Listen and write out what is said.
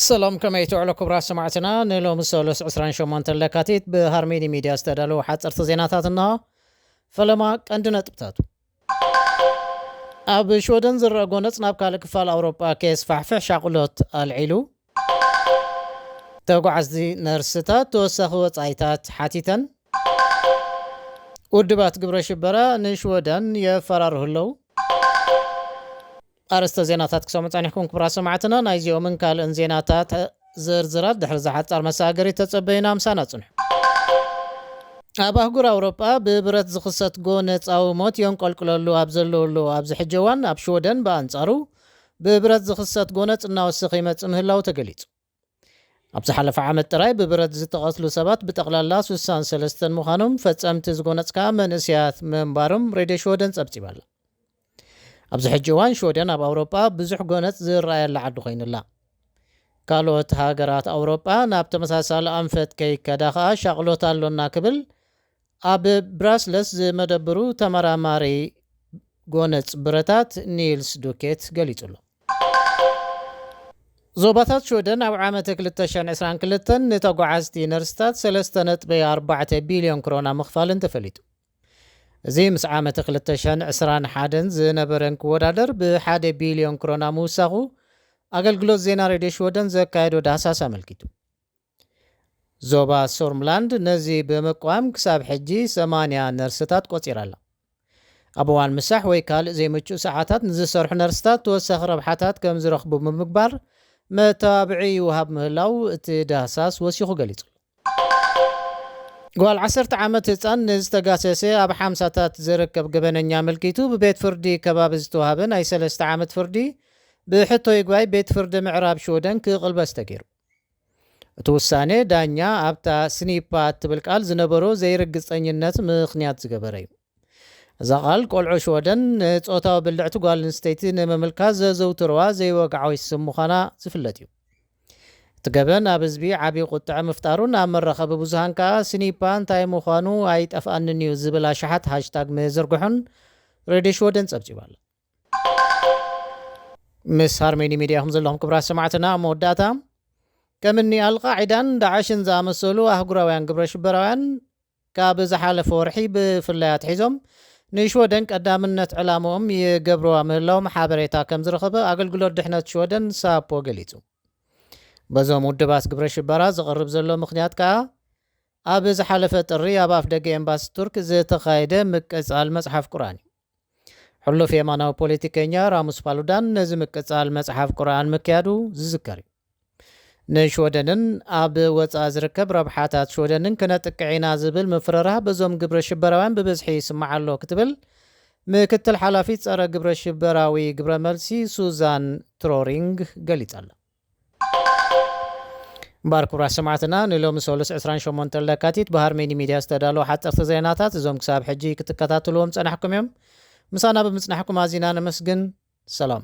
ሰላም፣ ከመይ ትውዕሉ ክቡራት ሰማዕትና? ንሎሚ ሰሉስ ዕስራን ሸሞንተን ለካቲት ብሃርሜኒ ሚድያ ዝተዳለዉ ሓፀርቲ ዜናታት እንሆ። ፈለማ ቀንዲ ነጥብታቱ። ኣብ ሽወደን ዝረአ ጎነጽ ናብ ካልእ ክፋል ኣውሮጳ ከየስፋሕፍሕ ሻቕሎት ኣልዒሉ። ተጓዓዝቲ ነርስታት ተወሳኺ ወጻኢታት ሓቲተን። ውድባት ግብረ ሽበራ ንሽወደን የፈራርሁ ኣለዉ። ኣርእስተ ዜናታት ክሰሙ ጸኒሕኩም ክቡራት ሰማዕትና፣ ናይዚኦምን ካልእን ዜናታት ዝርዝራት ድሕሪ ዝሓጻር መሰጋገሪ ተጸበዩና፣ ምሳና ጽንሑ። ኣብ ኣህጉር ኣውሮጳ ብብረት ዝኽሰት ጎነጻዊ ሞት የንቆልቁለሉ ኣብ ዘለውሉ ኣብዚ ሕጂ እዋን፣ ኣብ ሽወደን ብኣንጻሩ ብብረት ዝኽሰት ጎነጽ እናወሰኸ ይመጽእ ምህላው ተገሊጹ። ኣብ ዝሓለፈ ዓመት ጥራይ ብብረት ዝተቐትሉ ሰባት ብጠቕላላ ስሳን ሰለስተን ምዃኖም፣ ፈጸምቲ ዝጎነጽ ከኣ መንእሰያት ምንባሮም ሬድዮ ሽወደን ጸብጺባ ኣላ። ኣብዚ ሕጂ እዋን ሽወደን ኣብ ኣውሮጳ ብዙሕ ጎነጽ ዝረኣየላ ዓዲ ኮይኑላ። ካልኦት ሃገራት ኣውሮጳ ናብ ተመሳሳሊ ኣንፈት ከይከዳ ከኣ ሻቕሎት ኣሎና ክብል ኣብ ብራስለስ ዝመደብሩ ተመራማሪ ጎነጽ ብረታት ኒልስ ዱኬት ገሊጹ ኣሎ። ዞባታት ሽወደን ኣብ ዓመት ክልተ ሽሕን ዕስራን ክልተን ንተጓዓዝቲ ነርስታት ሰለስተ ነጥቢ ኣርባዕተ ቢልዮን ክሮና ምኽፋልን ተፈሊጡ። እዚ ምስ ዓመት ክልተ ሽሕን ዕስራን ሓደን ዝነበረን ክወዳደር ብሓደ ቢልዮን ክሮና ምውሳኹ ኣገልግሎት ዜና ሬድዮ ሽወደን ዘካየዶ ዳህሳስ ኣመልኪቱ። ዞባ ሶርምላንድ ነዚ ብምቅዋም ክሳብ ሕጂ ሰማንያ ነርስታት ቆጺራ ኣላ። ኣብ እዋን ምሳሕ ወይ ካልእ ዘይምቹእ ሰዓታት ንዝሰርሑ ነርስታት ተወሳኺ ረብሓታት ከም ዝረኽቡ ብምግባር መተባብዒ ይወሃብ ምህላው እቲ ዳህሳስ ወሲኹ ገሊጹ። ጓል ዓሰርተ ዓመት ህጻን ንዝተጋሰሰ ኣብ ሓምሳታት ዝርከብ ገበነኛ ኣመልኪቱ ብቤት ፍርዲ ከባቢ ዝተዋህበ ናይ ሰለስተ ዓመት ፍርዲ ብሕቶ ይግባይ ቤት ፍርዲ ምዕራብ ሽወደን ክቕልበስ ተገይሩ። እቲ ውሳኔ ዳኛ ኣብታ ስኒፓ እትብል ቃል ዝነበሮ ዘይርግጸኝነት ምኽንያት ዝገበረ እዩ። እዛ ቃል ቆልዑ ሽወደን ንጾታዊ ብልዕቲ ጓል ኣንስተይቲ ንምምልካት ዘዘውትርዋ ዘይወግዓዊ ስም ምዃና ዝፍለጥ እዩ። እቲ ገበን ኣብ ህዝቢ ዓቢ ቁጥዐ ምፍጣሩን ኣብ መራኸቢ ብዙሃን ከኣ ስኒፓ እንታይ ምዃኑ ኣይጠፍኣንን እዩ ዝብል ኣሽሓት ሃሽታግ ምዝርግሑን ሬድዮ ሽወደን ጸብጺባ ኣላ። ምስ ሃርሜኒ ሚድያ ኢኹም ዘለኹም ክቡራት ሰማዕትና። ኣብ መወዳእታ፣ ከም እኒ ኣልቃዒዳን ዳዕሽን ዝኣመሰሉ ኣህጉራውያን ግብረ ሽበራውያን ካብ ዝሓለፈ ወርሒ ብፍላይ ኣትሒዞም ንሽወደን ቀዳምነት ዕላምኦም ይገብርዋ ምህላዎም ሓበሬታ ከም ዝረኸበ ኣገልግሎት ድሕነት ሽወደን ሳፖ ገሊጹ። በዞም ውድባት ግብረ ሽበራ ዝቐርብ ዘሎ ምኽንያት ከኣ ኣብ ዝሓለፈ ጥሪ ኣብ ኣፍ ደገ ኤምባሲ ቱርክ ዝተኻየደ ምቅጻል መጽሓፍ ቁርኣን እዩ። ሕሉፍ የማናዊ ፖለቲከኛ ራሙስ ፓሉዳን ነዚ ምቅጻል መጽሓፍ ቁርኣን ምክያዱ ዝዝከር እዩ። ንሽወደንን ኣብ ወጻኢ ዝርከብ ረብሓታት ሽወደንን ክነጥቅዕ ኢና ዝብል ምፍርራህ በዞም ግብረ ሽበራውያን ብብዝሒ ይስማዕ ኣሎ ክትብል ምክትል ሓላፊት ጸረ ግብረ ሽበራዊ ግብረ መልሲ ሱዛን ትሮሪንግ ገሊጻ ኣላ። እምበኣር ክቡራት ሰማዕትና፣ ንሎሚ ሰሉስ ዕስራን ሸሞንተን ለካቲት ብሃርሜኒ ሚድያ ዝተዳለዉ ሓጸርቲ ዜናታት እዞም ክሳብ ሕጂ ክትከታተልዎም ጸናሕኩም እዮም። ምሳና ብምጽናሕኩም ኣዚና ነመስግን። ሰላም።